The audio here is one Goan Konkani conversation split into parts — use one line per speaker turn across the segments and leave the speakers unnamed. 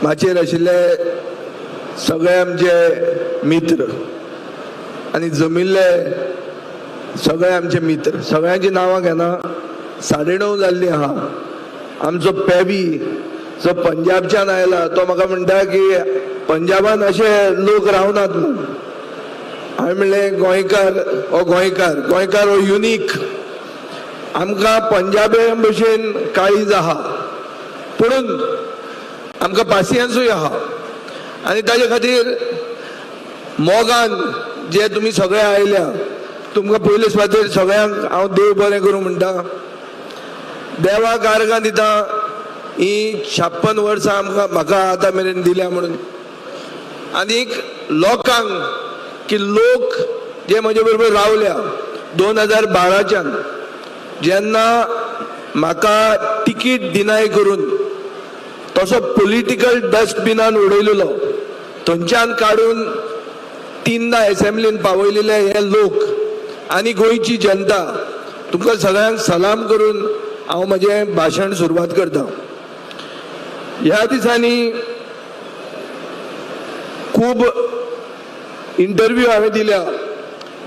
माचयेर आशिल्ले सगळे आमचे मित्र आनी जमिल्ले सगळे आमचे मित्र, सगळ्यांची नांवां घेना. 9:30 जाल्ली आहा. आमचो पेवी जो पंजाबच्यान आयला तो म्हाका म्हणटा की पंजाबान अशे लोक रावनात म्हूण. हांवें म्हणलें गोंयकार हो गोंयकार, गोंयकार हो युनीक. आमकां पंजाबी भशेन काळीज आहा, पुणून आमकां पासियेंसूय आहा. आनी ताजे खातीर मोगान जे तुमी सगळे आयल्या, तुमकां पयले सुवातेर सगळ्यांक हांव देव बरें करूं म्हणटा. देवाक आर्गां दिता ही 56 वर्सां आमकां म्हाका आतां मेरेन दिल्या म्हणून. आनीक लोकांक की लोक जे म्हजे बरोबर रावल्या 2012च्यान जेन्ना म्हाका तिकीट डिनाय करून तसो पॉलिटिकल डस्टबिनान उडयलेलो, थंयच्यान काडून 3दा एसेंब्लीन पावयलेले हे लोक आनी गोंयची जनता, तुमकां सगळ्यांक सलाम करून हांव म्हजें भाशण सुरवात करता. ह्या दिसांनी खूब इंटरव्यू हांवें दिल्या,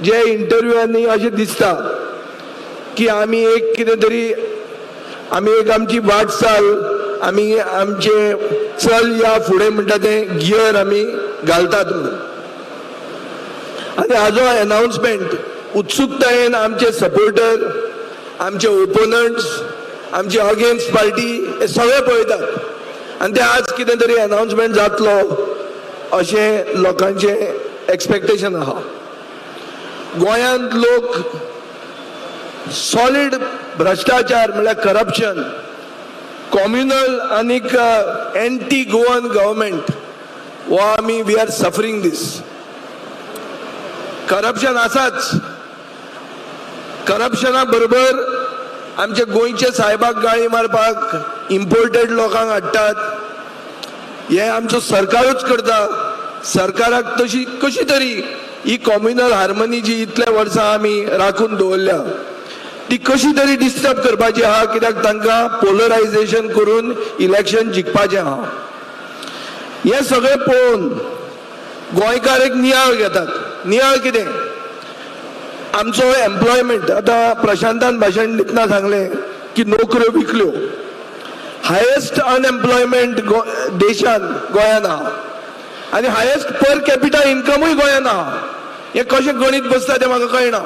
जे इंटरव्यूआंनी अशें दिसता की आमी एक कितें तरी, आमी एक आमची वाटचाल, आमी आमचे चल या फुडें म्हणटा तें गियर आमी घालतात म्हणून. आनी हाजो एनावन्समेंट उत्सुकतायेन आमचे सपोर्टर, आमचे ओपोनंट्स, आमची अगेन्स्ट पार्टी हे सगळे पळयतात आनी ते आज कितें तरी एनावन्समेंट जातलो अशें लोकांचें एक्सपेक्टेशन आहा. गोंयांत लोक सॉलीड भ्रश्टाचार म्हळ्यार करप्शन, कॉम्युनल आनीक एंटी गोवन गव्हर्मेंट हो आमी we are suffering this. Corruption आसाच, करप्शना बरोबर आमचे गोंयचे सायबाक गाळी मारपाक इम्पोर्टेड लोकांक हाडटात. हें आमचो सरकारूच करता. सरकाराक तशी कशी तरी ही कॉम्युनल हार्मनी जी इतल्या वर्सां आमी राखून दवरल्या ती कशी तरी डिस्टर्ब करपाची आहा, कित्याक तांकां पोलरायझेशन करून इलेक्शन जिखपाचें आहा. हें सगळें पळोवन गोंयकार एक नियाळ घेतात. नियाळ कितें? आमचो एम्प्लॉयमेंट, आतां प्रशांतान भाशण दितना सांगलें की नोकऱ्यो विकल्यो. हायेस्ट अनएम्प्लॉयमेंट देशान गोंयान आहा आनी हायेस्ट पर कॅपिटा इन्कमूय गोंयान आहा. हें कशें गणीत बसता तें म्हाका कळना,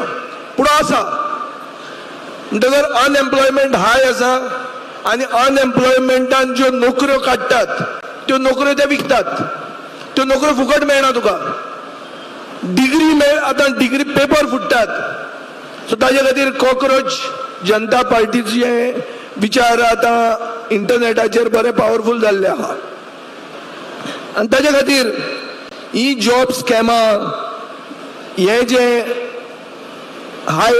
पूण आसा. म्हणटकर अनएम्प्लॉयमेंट हाय आसा आनी अनएम्प्लॉयमेंटान ज्यो नोकऱ्यो काडटात त्यो नोकऱ्यो ते विकतात. त्यो नोकऱ्यो फुकट मेळना तुका. डिग्री मेळ, आतां डिग्री पेपर फुट्टात. सो ताजे खातीर कॉक्रोच जनता पार्टीचे विचार आतां इंटरनेटाचेर बरे पावरफूल जाल्ले आहा. आनी ताजे खातीर ही जॉब स्कॅमां, हे जे हाय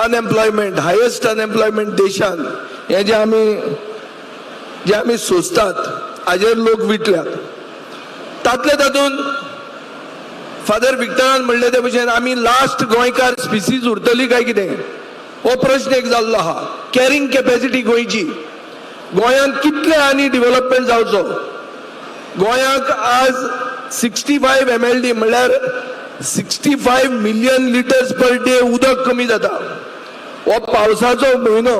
अनएम्प्लॉयमेंट, हायेस्ट अनएम्प्लॉयमेंट देशान, हे जे आमी सोंसतात हाजेर लोक विटल्यात. तातले तातूंत फादर विक्टरान म्हणलें ते भशेन आमी लास्ट गोंयकार स्पिसीज उरतली काय कितें हो प्रश्न एक जाल्लो आहा. कॅरिंग कॅपॅसिटी गोंयची, गोंयांत कितले आनी डिवेलपमेंट जावचो. गोंयाक आज 65 MLD म्हणल्यार 65 मिलियन लिटर्स पर डे उदक कमी जाता. हो पावसाचो म्हयनो.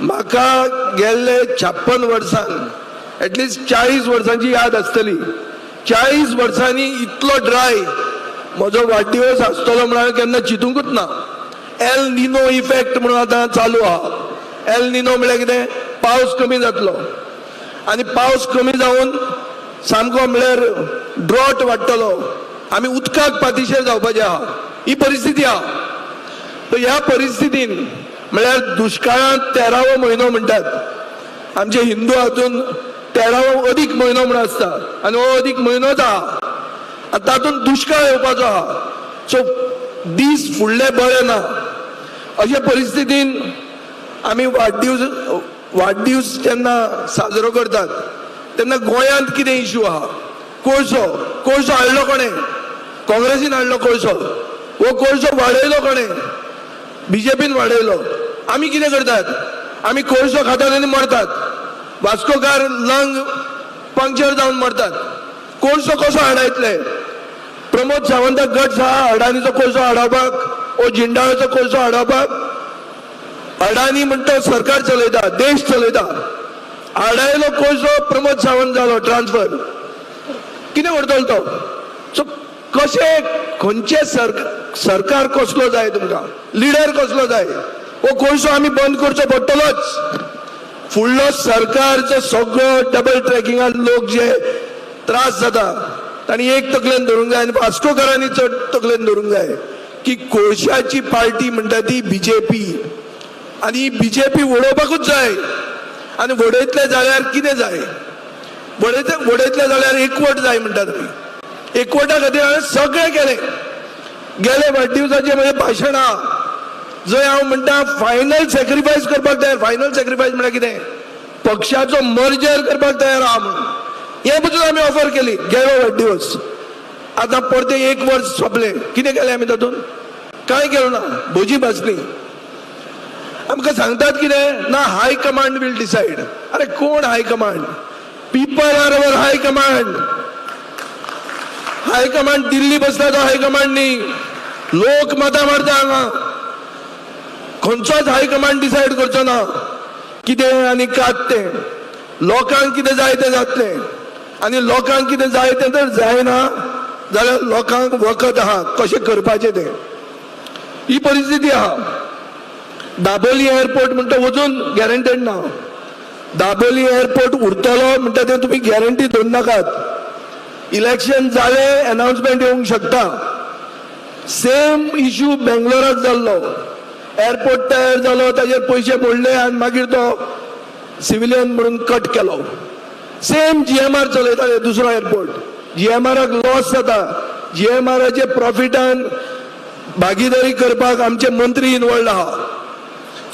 म्हाका गेल्ले 56 वर्सां, एटलिस्ट 40 वर्सांची याद आसतली, 40 वर्सांनी इतलो ड्राय म्हजो वाडदिवस आसतलो म्हणून हांवें केन्ना चिंतूंकच ना. एल निनो इफेक्ट म्हणून आतां चालू आहा. एल निनो म्हळ्यार कितें? पावस कमी जातलो आनी पावस कमी जावन सामको म्हळ्यार ड्रॉट वाडटलो. आमी उदकाक पातिशेर जावपाचे आहा, ही परिस्थिती आहा. तर ह्या परिस्थितीन म्हळ्यार दुश्काळांत 13वो म्हयनो म्हणटात आमचे हिंदू, हातून 13वो अदीक म्हयनो म्हूण आसता आनी हो अदीक म्हयनोच आहा आनी तातूंत दुश्काळ येवपाचो आहा. सो दीस फुडले बरे ना. अशे परिस्थितीन आमी वाडदिवस जेन्ना साजरो करतात तेन्ना गोंयांत कितें इशू आहा? कोळसो, कोळसो हाडलो कोणें? काँग्रेसीन हाडलो कोळसो. हो कोळसो वाडयलो कोणें? बीजेपीन वाडयलो. आमी कितें करतात? आमी कोळसो खातात आनी मरतात. वास्कोकार लंग पंक्चर जावन मरतात. कोळसो कसो हाडायतले? प्रमोद सावंताक गट्स आहा अडानीचो कोळसो हाडोवपाक ओ जिंदाळाचो कोळसो हाडोवपाक? अडानी म्हणटा सरकार चलयता, देश चलयता. आडायलो कोळसो प्रमोद सावंत जालो ट्रान्सफर, कितें करतलो तो? सो कशें खंयचे सरकार कसलो जाय तुमकां, लिडर कसलो जाय? हो कोळसो आमी बंद करचो पडटलोच. फुडलो सरकारचो सगळो डबल ट्रॅकिंगान लोक जे त्रास जाता तांणी एक तकलेन धरूंक जाय आनी वास्कोकारांनी चड तकलेन धरूंक जाय की कोळशाची पार्टी म्हणटा ती बीजेपी आनी बीजेपी वडोवपाकूच जाय. आनी वडयतले जाल्यार कितें जाय? वडयतले जाल्यार एकवट जाय म्हणटा तुमी. एकवटा खातीर हांवें सगळें केलें. गेले वाडदिवसाचें म्हजें भाशण आहा जंय हांव म्हणटा फायनल सॅक्रिफायस करपाक तयार. फायनल सॅक्रिफायस म्हळ्यार कितें? पक्षाचो मर्जर करपाक तयार आहा म्हणून हें पसून आमी ऑफर केली. गेलो वाडदिवस, आतां परतें एक वर्स सोंपलें. कितें केलें आमी तातूंत? कांय केलें ना, भोजी भाजली. आमकां सांगतात कितें ना, हाय कमांड will decide. अरे कोण high command? People are our high command. High command Delhi बसला तो हाय कमांड न्ही. लोक मतां मारता हांगा. खंयचोच हाय कमांड डिसायड करचो ना कितें आनी कात तें. लोकांक कितें जाय तें जातलें आनी लोकांक कितें जाय तें जर जायना जाल्यार लोकांक वखद आहा कशें करपाचें तें. ही परिस्थिती आहा. दाबोली एअरपोर्ट म्हणटा वचून गॅरंटेड ना. दाबोली एअरपोर्ट उरतलो म्हणटा तें तुमी गॅरंटी दवरनाकात. इलेक्शन जालें अनाउन्समेंट येवंक शकता. सेम इशू बेंगलोराक जाल्लो. एअरपोर्ट तयार जालो, ताजेर पयशे मोडले आनी मागीर तो सिविलियन म्हणून कट केलो. सेम जीएमआर चलयताले दुसरो एअरपोर्ट. जीएमआराक लॉस जाता. जीएमआराचे प्रॉफिटान भागीदारी करपाक आमचे मंत्री इनवॉल्ड आहा.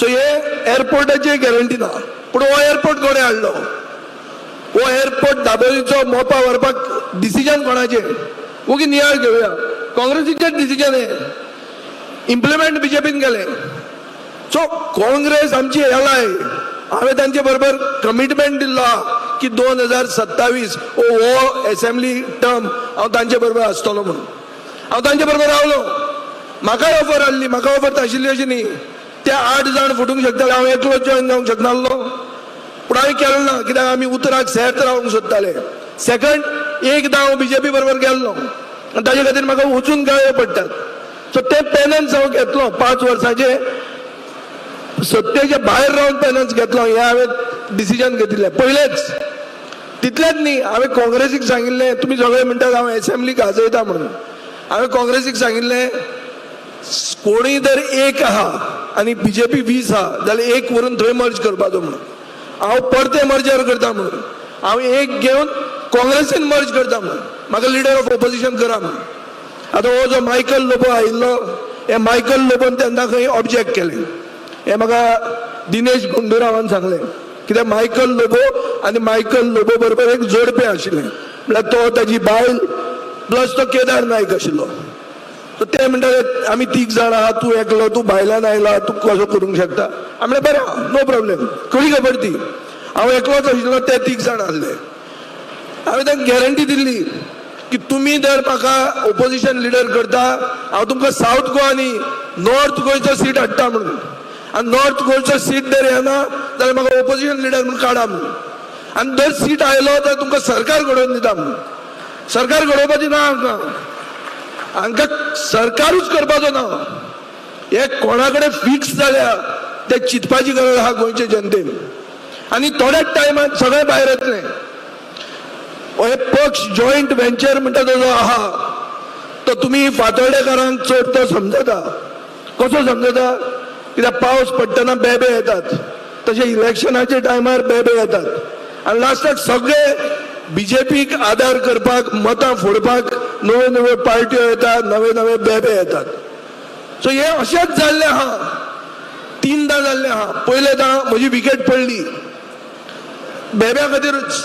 सो हे एअरपोर्टाची गॅरंटी ना. पूण हो एअरपोर्ट कोणें हाडलो? हो एअरपोर्ट दाबोलीचो मोपा व्हरपाक डिसिजन कोणाचें? ओगी नियाळ घेवया. काँग्रेसीचें डिसिजन हें, इम्प्लिमेंट बीजेपीन केलें. सो काँग्रेस आमची एलाय. हांवें तांचे बरोबर कमिटमेंट दिल्लो आहा की 2027 हो एसेंब्ली टर्म हांव तांचे बरोबर आसतलो म्हणून. हांव तांचे बरोबर रावलो. म्हाकाय ऑफर आहली, म्हाका ऑफर आशिल्ली अशी न्ही. ते 8 जाण फुटूंक शकताले, हांव एकलो जॉयन जावंक शकनासलो. पूण हांवें केलें ना, कित्याक आमी उतराक सेर्त रावंक सोदताले. सेकंड, एकदां हांव बीजेपी बरोबर गेल्लो आनी ताजे खातीर म्हाका वचून गाळयो पडटात. सो ते पेनन्स हांव घेतलो. 5 वर्सांचे सत्तेच्या भायर रावन पेनन्स घेतलो. हें हांवें डिसिजन घेतिल्लें पयलेंच. तितलेंच न्ही, हांवें काँग्रेसीक सांगिल्लें, तुमी सगळे म्हणटात हांव एसेंब्ली गाजयता म्हणून. हांवें काँग्रेसीक सांगिल्लें, कोणूय जर एक आहा आनी बीजेपी 20 आहा जाल्यार एक व्हरून थंय मर्ज करपाचो म्हणून. हांव परतें मर्जर करता म्हणून. हांव एक घेवन काँग्रेसीन मर्ज करता म्हणून. म्हाका लिडर ऑफ ऑपोजिशन करा म्हणून. आतां हो जो मायकल लोबो आयिल्लो, हे मायकल लोबोन तेन्ना खंय ऑब्जेक्ट केलें. हें म्हाका दिनेश गुंडुरावान सांगलें. कित्याक मायकल लोबो आनी मायकल लोबो बरोबर एक जोडपें आशिल्लें, म्हळ्यार तो ताजी बायल प्लस तो केदार नायक आशिल्लो. सो ते म्हणटाले आमी 3 जाण आहा, तूं एकलो, तूं भायल्यान आयला, तूं कसो करूंक शकता? हांवें म्हणलें बरें आहा, नो प्रॉब्लेम. खरी खबर ती. हांव एकलोच आशिल्लो, ते 3 जाण आसले. हांवें तांकां गॅरंटी दिल्ली की तुमी जर म्हाका ओपोजिशन लिडर करता, हांव तुमकां सावथ गोवा न्ही नॉर्थ गोंयचो सीट हाडटा म्हणून. आनी नॉर्थ गोंयचो सीट जर येना जाल्यार म्हाका ओपोजिशन लिडर म्हणून काडा म्हणून. आनी जर सीट आयलो जाल्यार तुमकां सरकार घडोवन दिता म्हणून. सरकार घडोवपाची ना हांकां, हांकां सरकारूच करपाचो ना. हे कोणा कडेन फिक्स जाल्या ते चिंतपाची गरज आहा गोंयचे जनतेन. आनी थोड्याच टायमान सगळें भायर येतलें. हे पक्ष जॉयंट वेंचर म्हणटा तो जो आहा तो तुमी फातोर्डेकारांक चड तो समजता. कसो समजता? कित्याक पावस पडटना बेबे येतात, तशें इलेक्शनाच्या टायमार बेबे येतात आनी लास्टाक सगळे बीजेपीक आदार करपाक, मतां फोडपाक नव्यो नव्यो पार्ट्यो येतात, नवे नवे बेबे येतात. सो हे अशेंच जाल्लें आहा, 3दां जाल्लें आहा. पयलें म्हजी विकेट पडली बेब्या खातीरूच.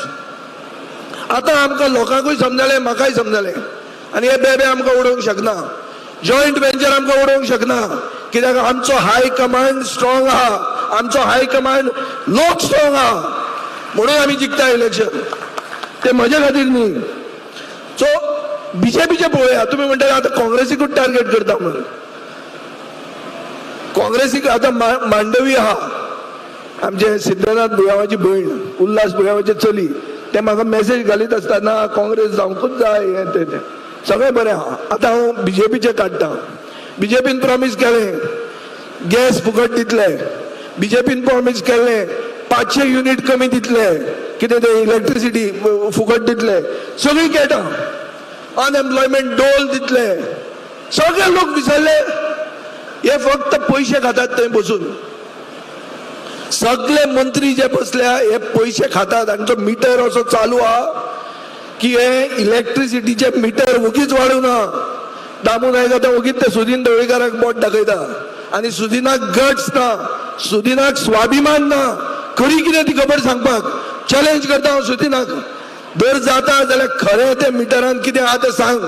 आतां आमकां लोकांकूय समजलें, म्हाकाय समजलें. आनी हे बेबे आमकां उडोवंक शकना, जॉयंट वेंचर आमकां उडोवंक शकना, कित्याक आमचो हाय कमांड स्ट्रॉंग आहा, आमचो हाय कमांड लोक स्ट्रॉंग आहा, म्हणून आमी जिखता इलेक्शन. ते म्हजे खातीर न्ही. सो बीजेपीचे पळोवया. तुमी म्हणटा आतां काँग्रेसीकूच टार्गेट करता म्हणून. काँग्रेसीक आतां मांडवी आहा, आमचे सिद्धनाथ बुयांवाची भयण, उल्हास बुयांवाची चली, ते म्हाका मेसेज घालीत आसता ना काँग्रेस जावंकूच जाय, हें तें तें सगळें बरें आहा. आतां हांव बीजेपीचें काडटा. बीजेपीन प्रॉमीस केलें गॅस फुकट दितले, बीजेपीन प्रॉमीस केल्लें 500 युनीट कमी दितले, कितें तें इलेक्ट्रिसिटी फुकट दितले, सगळीं खेळटा, अनएम्प्लॉयमेंट डोल दितले, सगळे लोक विसरले. हे फक्त पयशे खातात थंय बसून. सगळे मंत्री जे बसल्या हे पयशे खातात. हांचो मिटर असो चालू आहा की हे इलेक्ट्रिसिटीचे मिटर वगीच वाडूना. दामू नायक आतां वगीच ते सुदीन ढवळीकाराक बोट दाखयता आनी सुदिनाक गट्स ना, सुदिनाक स्वाभिमान ना, खरी कितें ती खबर सांगपाक चॅलेंज करता हांव सुदिनाक. जर जाता जाल्यार खरें तें मिटरान कितें आहा तें सांग,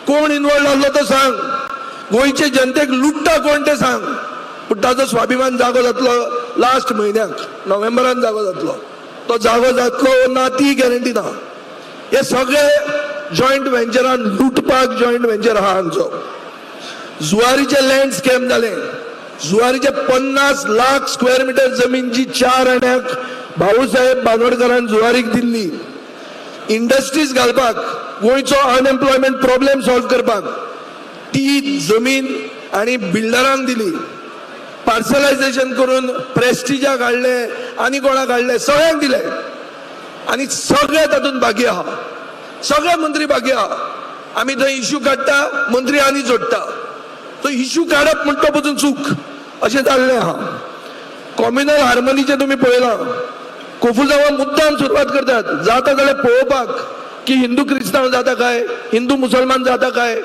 कोण इनवॉल्व आसलो तो सांग, गोंयचे जनतेक लुट्टा कोण तें सांग. पूण ताजो स्वाभिमान जागो जातलो लास्ट म्हयन्याक, नोव्हेंबरान जागो जातलो. तो जागो जातलो ना ती गॅरंटी ना. हे सगळे जॉयंट व्हेंचरान लुटपाक जॉयंट व्हेंचर आहा हांचो. जुवारीचे लँड स्कॅम जालें. जुवारीचे 50 लाख स्क्वेअर मिटर जमीन जी 4 आण्याक भाऊसाहेब बांदोडकरान जुवारीक दिल्ली, इंडस्ट्रीज घालपाक, गोंयचो अनएम्प्लॉयमेंट प्रॉब्लेम सॉल्व करपाक, ती जमीन आनी बिल्डरांक दिली. पार्सलायझेशन करून प्रेस्टिजाक हाडले आनी कोणाक हाडले, सगळ्यांक दिले आनी सगळे तातूंत भागी आहा, सगळे मंत्री भागी आहा. आमी थंय इश्यू काडटा, मंत्री आनी जोडटा. तो इश्यू काडप म्हणटा पसून चूक अशें जाल्लें आहा. कॉम्युनल हार्मनीचें तुमी पळयलां, कोफुजांवां मुद्दाम सुरवात करतात, जाता जाल्यार पळोवपाक की हिंदू क्रिस्तांव जाता काय, हिंदू मुसलमान जाता काय.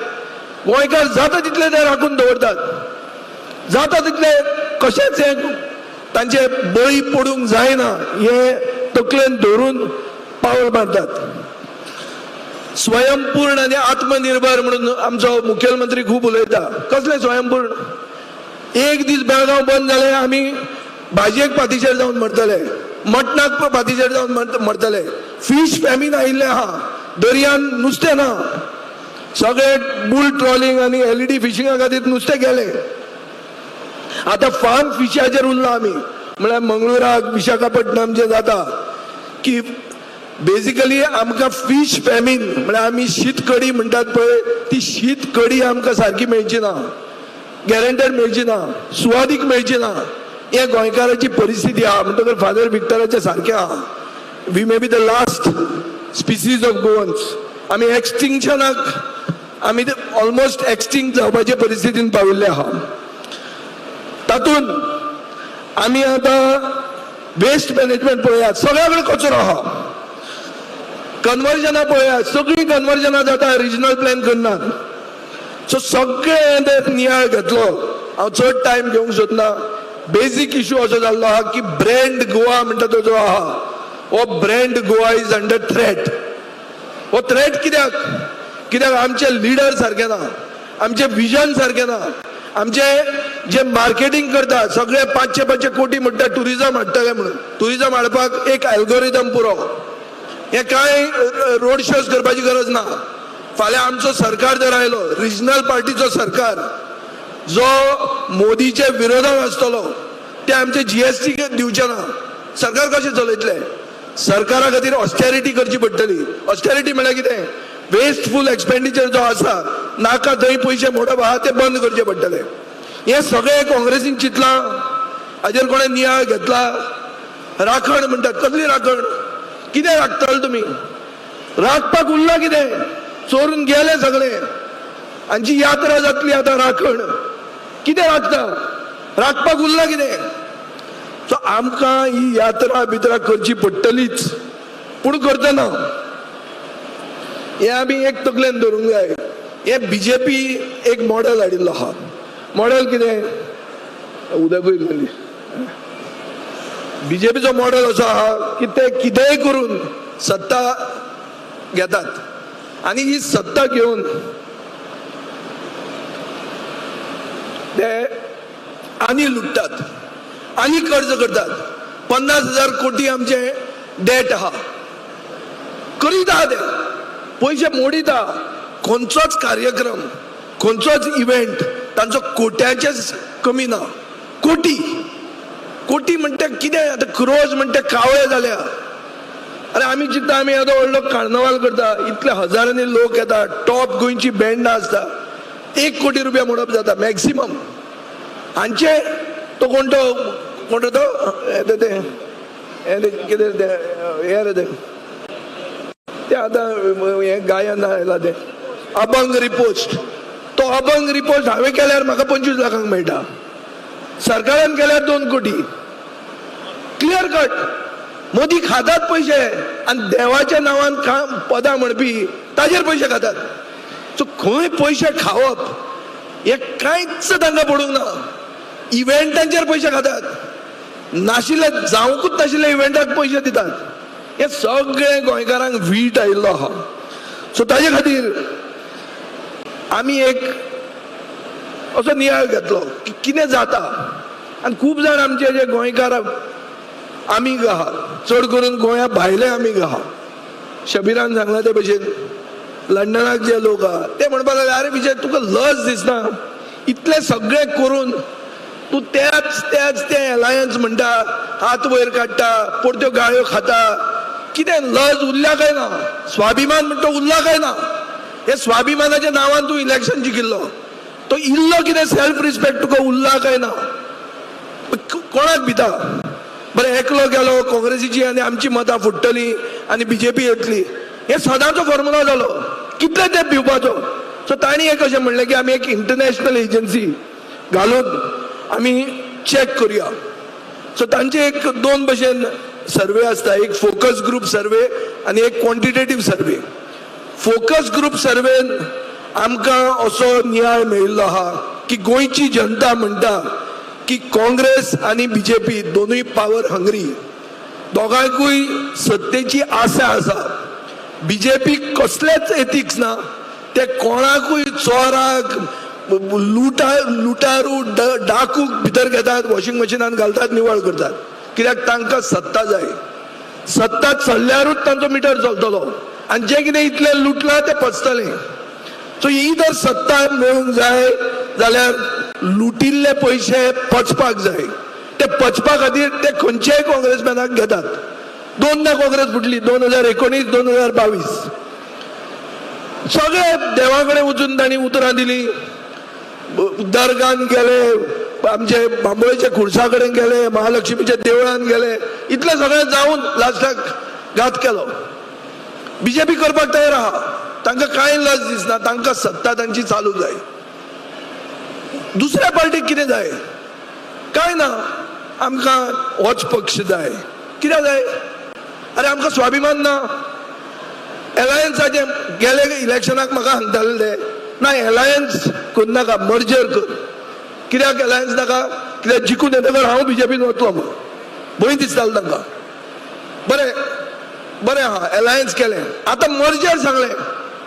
गोंयकार जाता तितले ते राखून दवरतात, जाता तितले कशेंच हें तांचे बळी पडूंक जायना हें तकलेन धरून पावल मारतात. स्वयंपूर्ण आनी आत्मनिर्भर म्हणून आमचो मुखेलमंत्री खूब उलयता. कसलें स्वयंपूर्ण? एक दीस बेळगांव बंद जालें आमी भाजयेक पातीचेर जावन मरतले, मटणाक पातीचेर जावन मरतले. फीश फॅमीन आयिल्लें आहा, दर्यान नुस्तें ना, सगळे बुल ट्रॉलिंग आनी एलईडी फिशिंगा खातीर नुस्तें गेलें. आतां फार्म फिशाचेर उरला आमी, म्हळ्यार मंगळुराक विशाखापट्टणम जें जाता की बेजिकली आमकां फीश फॅमीन म्हळ्यार आमी शीत कडी म्हणटात पळय, ती शीत कडी आमकां सारकी मेळची ना, गॅरंटेड मेळची ना, सुवादीक मेळची ना. हे गोंयकाराची परिस्थिती आहा. म्हणटकर फादर विक्टराचे सारकें आहा, we may be the last species of Goans. आमी एक्सटिंक्शनाक, आमी ऑलमोस्ट एक्सटिंक्ट जावपाचे परिस्थितीन पाविल्ले आहा. तातूंत आमी आतां वेस्ट मॅनेजमेंट पळयात, सगळ्या कडेन कचरो आहा. कन्वर्जनां पळयात, सगळीं कन्वर्जनां जाता, रिजनल प्लॅन करनात. सो सगळें ते नियाळ घेतलो. हांव चड टायम घेवंक सोदना. बेजीक इशू असो जाल्लो आहा की ब्रँड गोवा म्हणटा तो जो आहा, हो brand Goa is under threat. हो थ्रेट कित्याक? कित्याक आमचे लिडर सारके ना, आमचे विजन सारकें ना, आमचे जे मार्केटींग करता सगळे 500-500 कोटी म्हणटा टुरिजम हाडटले म्हणून. टुरिजम हाडपाक एक एल्गोरिदम पुरो, हे कांय रोड शोज करपाची गरज ना. फाल्यां आमचो सरकार जर आयलो, रिजनल पार्टीचो सरकार जो मोदीच्या विरोधात आसतलो, ते आमचे जीएसटी दिवचे ना. सरकार कशें चलयतले? सरकारा खातीर ऑस्टेरिटी करची पडटली. ऑस्टेरिटी म्हळ्यार कितें? वेस्टफूल एक्सपेंडिचर जो आसा, नाका थंय पयशे मोडप आहा ते बंद करचे पडटले. हें सगळें काँग्रेसीन चिंतलां, हाजेर कोणें नियाळ घेतला? राखण म्हणटात, कसली राखण? कितें राखतले तुमी? राखपाक उरलां कितें? चोरून गेले सगळे. हांची यात्रा जातली आतां. राखण कितें राखता? राखपाक उरलां कितें? सो आमकां ही यात्रा बित्रा करची पडटलीच, पूण करतना हें आमी एक तकलेन धरूंक जाय. हें बीजेपी एक मॉडेल हाडिल्लो आहा. मॉडेल कितें? उदकूय इल्लें. बीजेपीचो मॉडेल असो आहा की ते कितेंय करून सत्ता घेतात आनी ही सत्ता घेवन ते आनी लुट्टात आनी कर्ज करतात. 50,000 कोटी आमचे डेट आहा. करीत आहा ते पयशे मोडिता. खंयचोच कार्यक्रम, खंयचोच इव्हेंट तांचो कोट्याचे कमी ना. कोटी कोटी म्हणटा कितें आतां, क्रोज म्हणटा कावळे जाल्या. अरे आमी चिंता, आमी येदो व्हडलो कार्नवाल करता, इतले हजारांनी लोक येता, टॉप गोंयची बँडां आसता, 1 कोटी रुपया मोडप जाता मॅक्सिमम. हांचे तो कोण तो कोण तो तें कितें तें हें रे तें तें आतां हें गायन आयलां तें अभंग रिपोस्ट. तो अभंग रिपोस्ट हांवें केल्यार म्हाका 25 लाखांक मेळटा, सरकारान केल्यार 2 कोटी. क्लियर कट मदीं खातात पयशे आनी देवाच्या नांवान काम पदां म्हणपी ताजेर पयशे खातात. सो खंय पयशे खावप हें कांयच तांकां पडूंक ना. इव्हेंटांचेर पयशे खातात, नाशिल्ले जावंकूच नाशिल्ले इव्हेंटाक पयशे दितात. हें सगळें गोंयकारांक वीट आयिल्लो आहा. सो ताजे खातीर आमी एक असो नियाळ घेतलो की कितें जाता. आनी खूब जाण आमचे जे गोंयकार आमीग आहा, चड करून गोंया भायले आमीग आहा. शबीरान सांगला ते भशेन लंडनाक जे लोक आहा ते म्हणपाक लागले, अरे विजय तुका लज दिसना, इतलें सगळें करून तूं त्याच त्याच ते एलायन्स म्हणटा, हात वयर काडटा, परत्यो गाळ्यो खाता, कितें लज उरल्या काय ना? स्वाभिमान म्हणटा उरला काय ना? हे स्वाभिमानाच्या नांवान तूं इलेक्शन जिखिल्लो, तो इल्लो कितें सेल्फ रिस्पेक्ट तुका उरला काय ना? कोणाक भिता? बरें एकलो गेलो काँग्रेसीची आनी आमची मतां फुट्टली आनी बीजेपी येतली, हे सदांचो फॉर्मुला जालो. कितले तें भिवपाचो. सो तांणी एक अशें म्हणलें की आमी एक इंटरनॅशनल एजन्सी घालून आमी चॅक करुया. सो तांचे एक 2 भशेन सर्वे आसता, एक फोकस ग्रुप सर्वे आनी एक क्वॉन्टिटेटीव सर्वे. फोकस ग्रुप सर्वेन आमकां असो नियाळ मेळिल्लो आहा की गोंयची जनता म्हणटा की काँग्रेस आनी बीजेपी दोनूय पावर हंग्री, दोगांकूय सत्तेची आशा आसा. बीजेपी कसलेच एथिक्स ना, ते कोणाकूय चोराक, लुटारू, डाकूक भितर घेतात, वॉशिंग मशिनान घालतात, निवळ करतात. कित्याक तांकां सत्ता जाय. सत्ता चल्ल्यारूच तांचो मिटर चलतलो आनी जे कितें इतलें लुटलां तें पचतलें. सो ही जर सत्ता मेळूंक जाय जाल्यार लुटिल्ले पयशे पचपाक जाय. ते पचपा खातीर ते खंयच्याय काँग्रेसमॅनाक घेतात. 2दा काँग्रेस फुटली, 2019, 2022. सगळे देवा कडेन वचून तांणी उतरां दिली, दर्गान गेले, आमचे बांबोळेच्या खुर्सा कडेन गेले, महालक्ष्मीच्या देवळान गेले, इतले सगळे जावन लास्टाक घात केलो. बीजेपी करपाक तयार आहा, तांकां कांय लज दिसना, तांकां सत्ता तांची चालू जाय. दुसऱ्या पार्टीक कितें जाय? कांय ना, आमकां होच पक्ष जाय. कित्याक जाय? अरे आमकां स्वाभिमान ना. एलायन्साचे गेले इलेक्शनाक म्हाका सांगताले ते, ना एलायन्स करनाका, मर्जर कर. कित्याक एलायन्स नाका? कित्याक जिखून येतकर हांव बीजेपीन वतलो म्हूण भंय दिसतालो तांकां. बरें बरें आहा, एलायन्स केलें, आतां मर्जर सांगलें,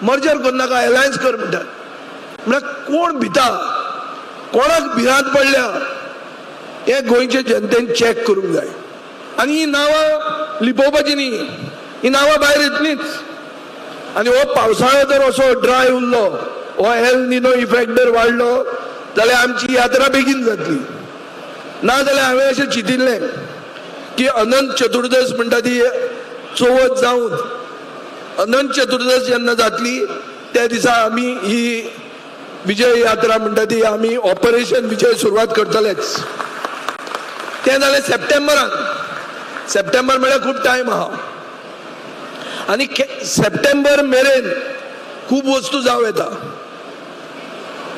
मर्जर करनाका, एलायन्स कर म्हणटात. म्हळ्यार कोण भिता, कोणाक भिरांत पडल्या हें गोंयचे जनतेन चॅक करूंक जाय. आनी ही नांवां लिपोवपाची न्ही, ही नांवां भायर येतलीच. आनी हो पावसाळो जर असो ड्राय उरलो, हो एल निनो इफेक्ट जर वाडलो जाल्यार आमची यात्रा बेगीन जातली. ना जाल्यार हांवें अशें चिंतिल्लें की अनंत चतुर्दश म्हणटा ती चवथ जावन अनंत चतुर्दश जेन्ना जातली त्या दिसा आमी ही विजय यात्रा म्हणटा ती आमी ऑपरेशन विजय सुरवात करतलेच. तें जालें सप्टेंबरान. सप्टेंबर म्हळ्यार खूब टायम आहा आनी सप्टेंबर मेरेन खूब वस्तू जावं येता.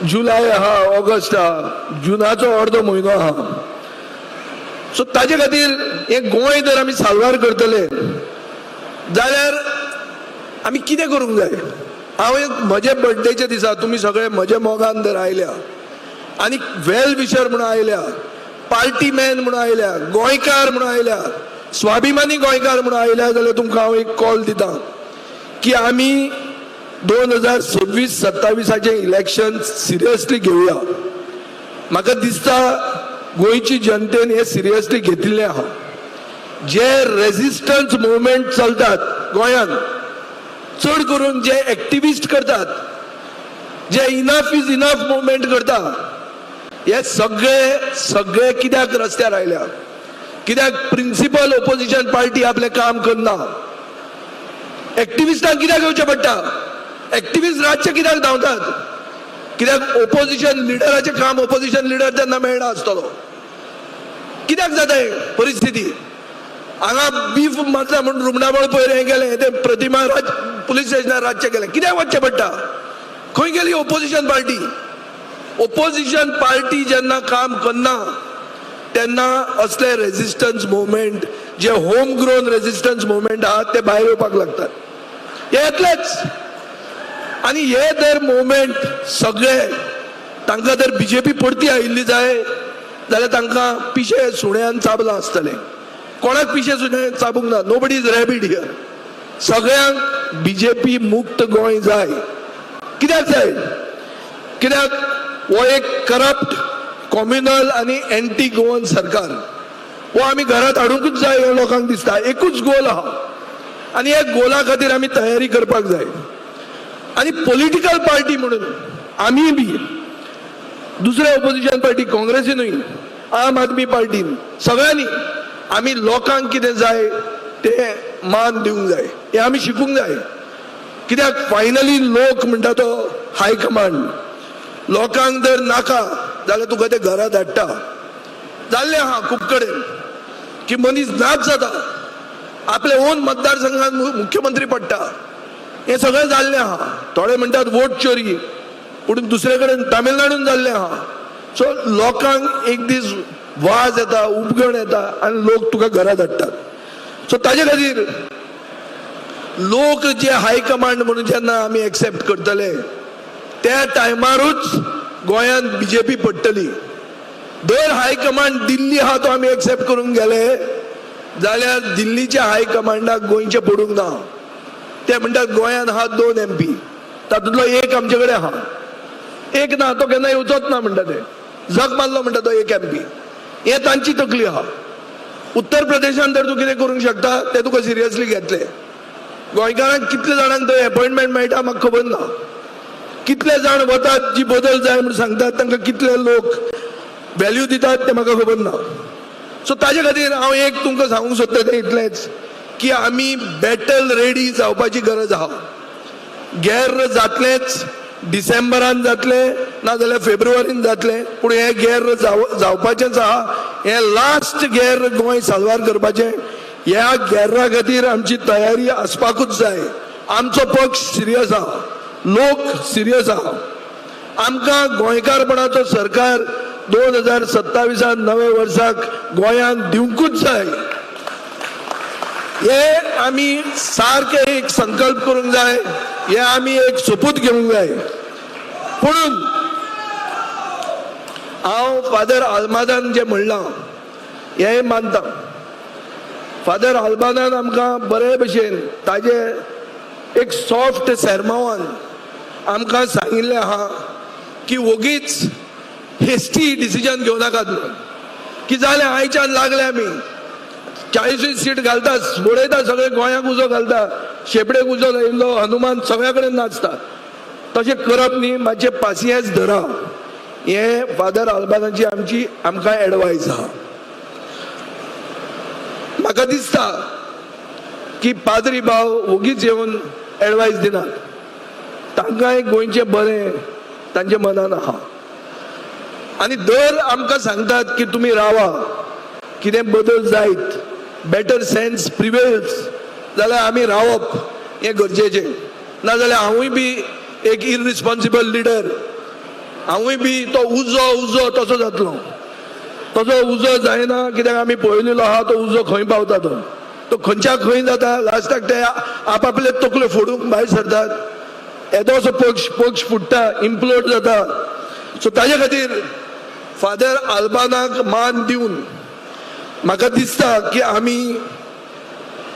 जुलय आहा, ऑगस्ट आहा, जुनाचो अर्दो म्हयनो आहा. सो ताजे खातीर हें गोंय जर आमी साल्वार करतले जाल्यार आमी कितें करूंक जाय? हांव एक म्हजे बर्थडेच्या दिसा तुमी सगळे म्हज्या मोगान जर आयल्या आनी वेल विशर म्हणून आयल्या, पार्टी मॅन म्हणून आयल्या, गोंयकार म्हणून आयल्या, स्वाभिमानी गोंयकार म्हणून आयल्या जाल्यार तुमकां हांव एक कॉल दिता की आमी 2026-27 इलेक्शन सिरियसली घेवया. म्हाका दिसता गोंयची जनतेन हें सिरियसली घेतिल्लें आहा. जे रेजिस्टन्स मुवमेंट चलतात गोंयांत चड करून जे एक्टिविस्ट करतात, जे इनफ is enough movement करता, हे सगळे सगळे कित्याक रस्त्यार आयल्या? कित्याक प्रिंसिपल ओपोजिशन पार्टी आपलें काम करना? एक्टिविस्टांक कित्याक येवचें पडटा? एक्टिविस्ट रातचे कित्याक धांवतात? कित्याक ओपोजिशन लिडराचें काम ओपोजिशन लिडर तेन्ना मेळना आसतलो. कित्याक जाता हे परिस्थिती? हांगा बीफ मारता म्हूण रुमडामळ पयर हें गेलें, तें प्रतिमा राज पुलीस स्टेशनार रातचें गेलें. कित्याक वचचें पडटा? खंय गेली ओपोजिशन पार्टी? ओपोजिशन पार्टी जेन्ना काम करना तेन्ना असले रेजिस्टन्स मुवमेंट, जे होम ग्रोन रेजिस्टन्स मुवमेंट आहात, ते भायर येवपाक लागतात. हे येतलेच. आनी हे जर मुवमेंट सगळे तांकां जर बीजेपी परती आयिल्ली जाय जाल्यार तांकां पिशे सुण्यान चाबलां आसतलें. कोणाक पिशे सुण्यान चाबूंक ना. Nobody is rabid here. सगळ्यांक बीजेपी मुक्त गोंय जाय. कित्याक जाय? कित्याक हो एक करप्ट, कॉम्युनल आनी एंटी गोवन सरकार हो आमी घरात हाडुंकूच जाय हें लोकांक दिसता. एकूच गोल आहा आनी ह्या गोला खातीर आमी तयारी करपाक जाय. आनी पॉलिटिकल पार्टी म्हणून आमी बी दुसऱ्या ओपोजिशन पार्टी, काँग्रेसीनूय, आम आदमी पार्टीन, सगळ्यांनी आमी लोकांक कितें जाय तें मान दिवंक जाय. हें आमी शिकूंक जाय. कित्याक फायनली लोक म्हणटा तो हाय कमांड. लोकांक जर नाका जाल्यार तुका ते घरा धाडटा. जाल्लें आहा खूब कडेन की मनीस नाच जाता, आपल्या ओन मतदारसंघात मुख्यमंत्री पडटा. हें सगळें जाल्लें आहा. थोडे म्हणटात वोट चोरी, पूण दुसरे कडेन तामिळनाडून जाल्लें आहा. सो लोकांक एक दीस वाज येता, उबगण येता आनी लोक तुका घरा धाडटात. सो ताजे खातीर लोक जे हाय कमांड म्हणून जेन्ना आमी एक्सेप्ट करतले त्या टायमारूच गोंयांत बीजेपी पडटली. दर हाय कमांड दिल्ली आहा तो आमी एक्सेप्ट करूंक गेले जाल्यार दिल्लीच्या हाय कमांडाक गोंयचें पडूंक ना. ते म्हणटात गोंयांत आहा 2 एमपी, तातूंतलो एक आमचे कडेन आहा, एक ना, तो केन्ना येवचोच ना म्हणटा ते. जग मारलो म्हणटा तो एक एमपी. हें तांची तकली आहा. उत्तर प्रदेशान तर तूं कितें करूंक शकता ते तुका सिरियसली घेतले. गोंयकारांक कितले जाणांक थंय अपॉयंटमेंट मेळटा म्हाका खबर ना. कितले जाण वतात जी बदल जाय म्हूण सांगतात, तांकां कितले लोक व्हॅल्यू दितात तें म्हाका खबर ना. सो ताजे खातीर हांव एक तुमकां सांगूंक सोदता तें इतलेंच की आमी बॅटल रेडी जावपाची गरज आहा. गेर्र जातलेंच, डिसेंबरान जातलें नाजाल्यार फेब्रुवारीन जातलें, पूण हें गेर्र जावपाचेंच आहा. हें लास्ट गेर्र गोंय साल्वार करपाचें. ह्या गेर्रा खातीर आमची तयारी आसपाकूच जाय. आमचो पक्ष सिरियस आहा, लोक सिरियस आहा. आमकां गोंयकारपणाचो सरकार 2027 नव्या वर्साक गोंयांत दिवंकूच जाय. हे आमी सारके एक संकल्प करूंक जाय, हे आमी एक सोपूत घेवंक जाय. पुणून हांव फादर आल्मादान जें म्हणलां हें मानता. फादर आल्बादान आमकां बरे भशेन ताजे एक सॉफ्ट सेरमावान आमकां सांगिल्लें आहा की वोगीच हेस्टी डिसिजन घेवं नाकात म्हणून, की जालें आयच्यान लागले आमी 40 सीट घालता, बडयता, सगळे गोंयाक उजो घालता, शेपडेक उजो लायिल्लो हनुमान सगळ्या कडेन नाचता. तशें करप न्ही, मातशें पासियेंस धरा. हें फादर आल्बानाची आमची आमकां एडवायस आहा. म्हाका दिसता की पाद्री भाव वोगीच येवन एडवायस दिनात. तांकांय गोंयचें बरें तांच्या मनान आहा. आनी दर आमकां सांगतात की तुमी रावा, कितें बदल जायत, बेटर सेन्स प्रिवेल्स जाल्यार आमी रावप हें गरजेचें. नाजाल्यार हांवूय बी एक इररिस्पॉन्सिबल लिडर, हांवूय बी तो उजो उजो तसो जातलो. तसो उजो जायना, कित्याक आमी पळयलेलो आहा तो उजो खंय पावता. तो तो खंयच्या खंय जाता. लास्टाक ते आपापले तकल्यो फोडूंक भायर सरतात. येदोसो पक्ष पक्ष फुट्टा, इम्प्लोड जाता. सो ताजे खातीर फादर आल्बानाक मान दिवन म्हाका दिसता की आमी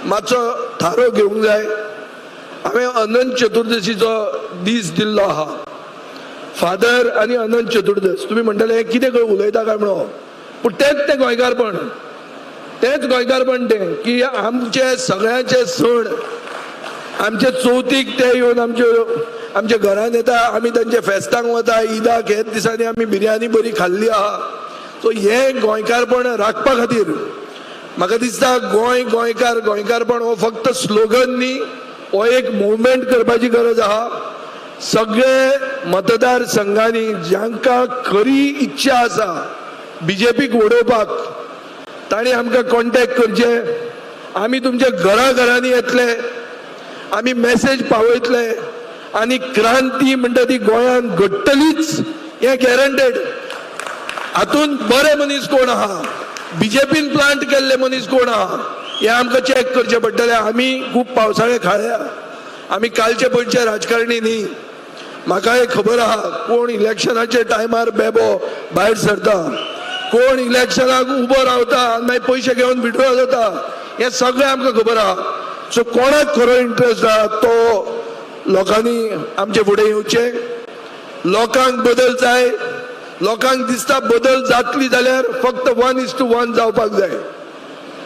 मातसो थारो घेवंक जाय. हांवें अनंत चतुर्दशीचो दीस दिल्लो आहा, फादर आनी अनंत चतुर्दश. तुमी म्हणटले हें कितें खंय उलयता काय म्हणून, पूण तेंच तें गोंयकारपण, तेंच गोंयकारपण तें की आमचे सगळ्यांचे सण आमचे चवथीक ते येवन आमच्यो आमच्या घरान येता, आमी तांच्या फेस्तांक वता, ईदाक हेच दिसांनी आमी बिरयानी बरी खाल्ली आहा. सो हें गोंयकारपण राखपा खातीर म्हाका दिसता गोंय गोंयकार गोंयकारपण हो फक्त स्लोगन न्ही, हो एक मुवमेंट करपाची गरज आहा. सगळे मतदार संघांनी जांकां खरी इच्छा आसा बीजेपीक उडोवपाक तांणी आमकां कॉन्टेक्ट करचे. आमी तुमच्या घरा घरांनी येतले, आमी मेसेज पावयतले आनी क्रांती म्हणटा ती गोंयांत घडटलीच हें गॅरंटेड. हातूंत बरे मनीस कोण आहा, बीजेपीन प्लांट केल्ले मनीस कोण आहा हें आमकां चॅक करचें पडटलें. आमी खूब पावसाळे खाळ्या, आमी कालचे पयचे राजकारणी न्ही. म्हाका एक खबर आहा कोण इलेक्शनाचे टायमार बेबो भायर सरता, कोण इलेक्शनाक उबो रावता आनी मागीर पयशे घेवन विड्रॉ जाता, हें सगळें आमकां खबर आहा. सो कोणाक खरो इंट्रस्ट आहा तो लोकांनी आमचे फुडें येवचें. लोकांक बदल जाय, लोकांक दिसता बदल जातली जाल्यार फक्त 1:1 जावपाक जाय.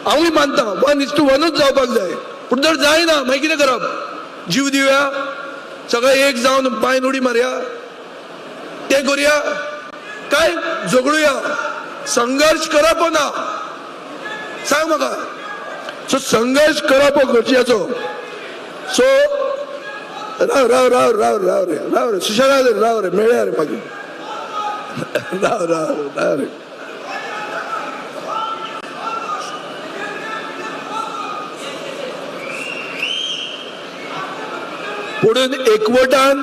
हांवूय मानता 1:1 जावपाक जाय, पूण जर जायना मागीर कितें करप? जीव दिवया, सगळे एक जावन बांयन उडी मारया, तें करुया काय झगडुया? संघर्श करप ना, सांग म्हाका. सो संघर्श करप हो गरजेचो. सो राव राव राव राव राव रे राव रे सुशेगाद राव रे, मेळया रे मागीर, राव राव राव रे. पुणून एकवटान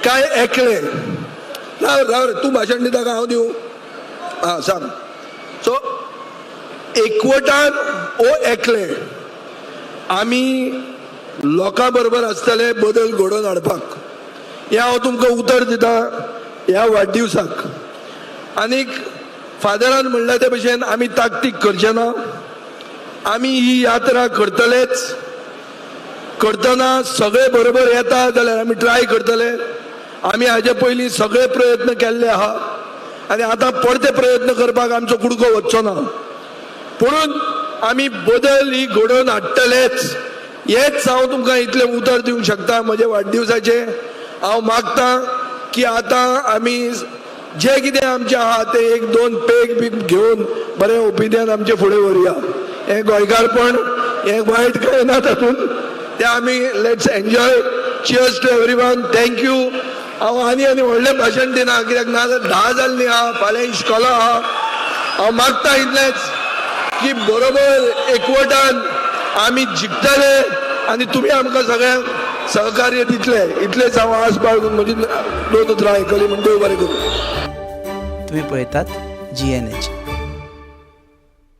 काय एकले, राव राव रे, तूं भाशण दिता काय हांव दिवं? आं सांग. सो एकवटान ओ एकले आमी लोकां बरोबर आसतले बदल घडोवन हाडपाक, हें हांव तुमकां उतर दिता ह्या वाडदिवसाक. आनीक फादरान म्हणलें ते भशेन आमी ताकतीक करचे ना, आमी ही यात्रा करतलेच. करतना सगळे बरोबर येता जाल्यार आमी ट्राय करतले. आमी हाजे पयलीं सगळे प्रयत्न केल्ले आहा आनी आतां परते प्रयत्न करपाक आमचो कुडको वचचो ना, पुणून आमी बदल ही घडोवन हाडटलेच. हेच हांव तुमकां इतलें उतर दिवंक शकता म्हज्या वाडदिवसाचें. हांव मागता की आतां आमी जे कितें आमचें आहा तें एक दोन पेग बी घेवन बरें ओपिनियन आमचें फुडें व्हरुया. हें गोंयकारपण, हें वायट कांय ना तातूंत, तें आमी let's enjoy. Cheers to everyone, thank you. हांव आनी आनी व्हडलें भाशण दिना कित्याक ना जाल्यार 10 जाल्लीं आहा, फाल्यां इश्कोला आहा. हांव मागता इतलेंच की बरोबर एकवटान आमी जिखतले आनी तुमी आमकां सगळ्यांक सहकार्य दितले. इतलेंच हांव आस बाळगून म्हजी दोन उतरां आयकली म्हूण देव बरें करूं.
तुम्ही पळयतात GNH.